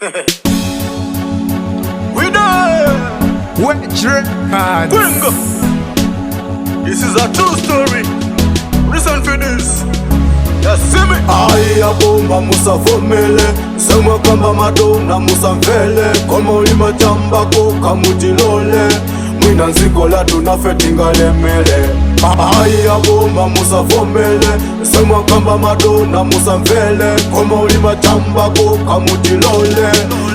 We there. Wedge Records. Bingo. This is a true story. Listen for this. You see me? Ayabomba musavomele, semwakamba madona musamvele, koma ulima chambako kamutilole, mwina nziko latu nafe tingalemele. Ayabomba musavomele, semwakamba madona musamvele, koma ulima chambako kamutilole,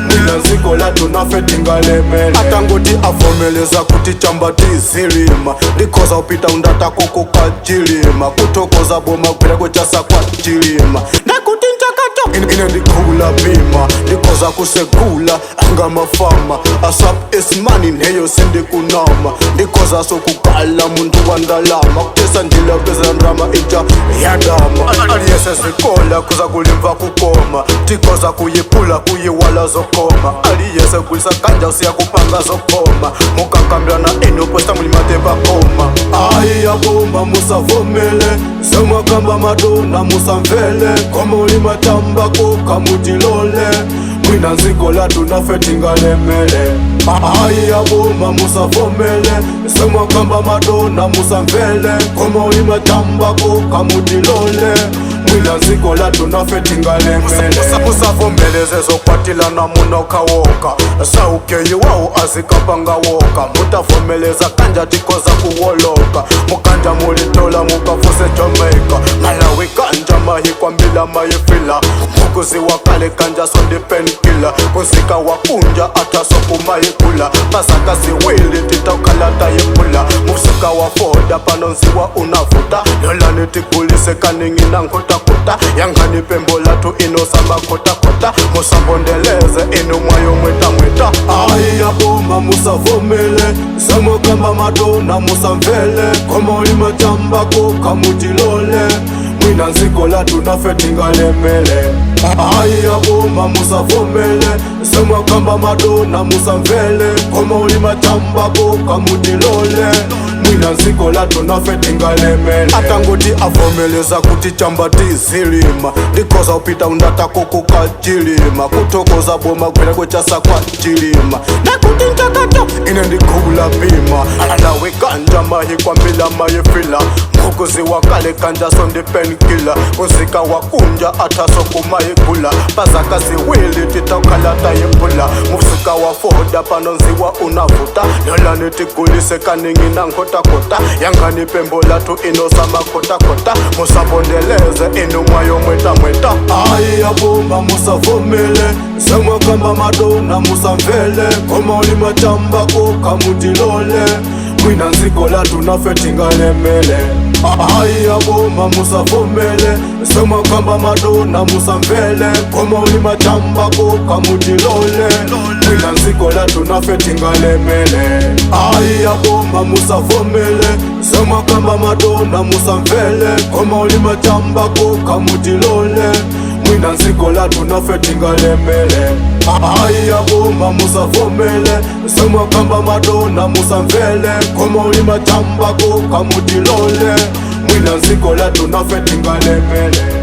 mwina nziko latu nafe tingalemele. Atangoti avomeleza kuti chamba tizilima, ndikhoza upita undatako kukachilima, kuthokoza boma kupita kuchasa kwa chilima, ndakuti nchakato ine ndikhula bima, ndikhoza kusegula anga mafama asap esimani neyo sindikunama, ndikhoza sokukala muntu wandalama, kutesa njila peza ndrama ija yadama, aliyese zikola kuza kulimva kukoma, tikhoza kuyiphula kuyiwala zokoma, aliyese kulisa kanja usiya kupanga zokoma, mukakambirana inu posta mulimate pakoma. Ayabomba musavomele, semwakamba madona musamvele, koma ulimatambako kamutilole, mwina nziko latu nafe tingalemele. Ayabomba musavomele, semwakamba madona musamvele, koma ulimatambako kamutilole, mwina nziko latu nafe tingalemele. Musavomeleze zokwatilana munokawoka, saukeyiwawo azikapangawoka, mutavomeleza kanja tikoza kuwoloka, mukanja mulitola mukafuse Jamaica, Malawi kanja mahikwambila mayifila, mukuzi wakale kanja sondipenkila, kuzika wakunja atasokumayikula, pasaka ziwili titokala tayipula, musika wa foda panonziwa unavuta, lolani tigulise kaningi nankotakota, yangani pembo latu inosambakotakota, musambondeleze inu mwayo mwetamweta. Ayaboma musavomele, semwakamba madona musamvele, koma ulimachambako kamutilole, mwina nziko latu nafe tingalemele. Ayaboma musavomele, semwakamba madona musamvele, koma ulimachambako kamutilole, mwina nziko latu nafe tingalemele. Atangoti avomeleza kuti chamba tizilima, ndikhoza upita undatako kukachilima, kuthokoza boma kupita kuchasa kwa chilima, ndakuti nchakato ine ndikhula bima, alawe kanja mahikwambila mayifila, mukuzi wakale kanja sondipenkila, kuzika wakunja atasokumayikula, pasaka ziwili titokhala tayiphula, musika wa foda panonziwa unavuta, lolani tigulise kaningi nankotakota, yangani pembo latu inosambakotakota, musabondeleze inu mwayo mwetamweta. Ayabomba musavomele, semwakamba madona musamvele, koma ulimachambako kamutilole, mwina nziko latu nafe tingalemele. Ayabomba musavomele, semwakamba madona musamvele, koma ulimachambako kamutilole, mwina nziko latu nafe tingalemele. Ayabomba musavomele, semwakamba madona musamvele, koma ulimachambako kamutilole, mwina nziko latu nafe tingalemele. Ayabomba musavomele, semwakamba madona musamvele, koma ulimachambako kamutilole, mwina nziko latu nafe tingalemele.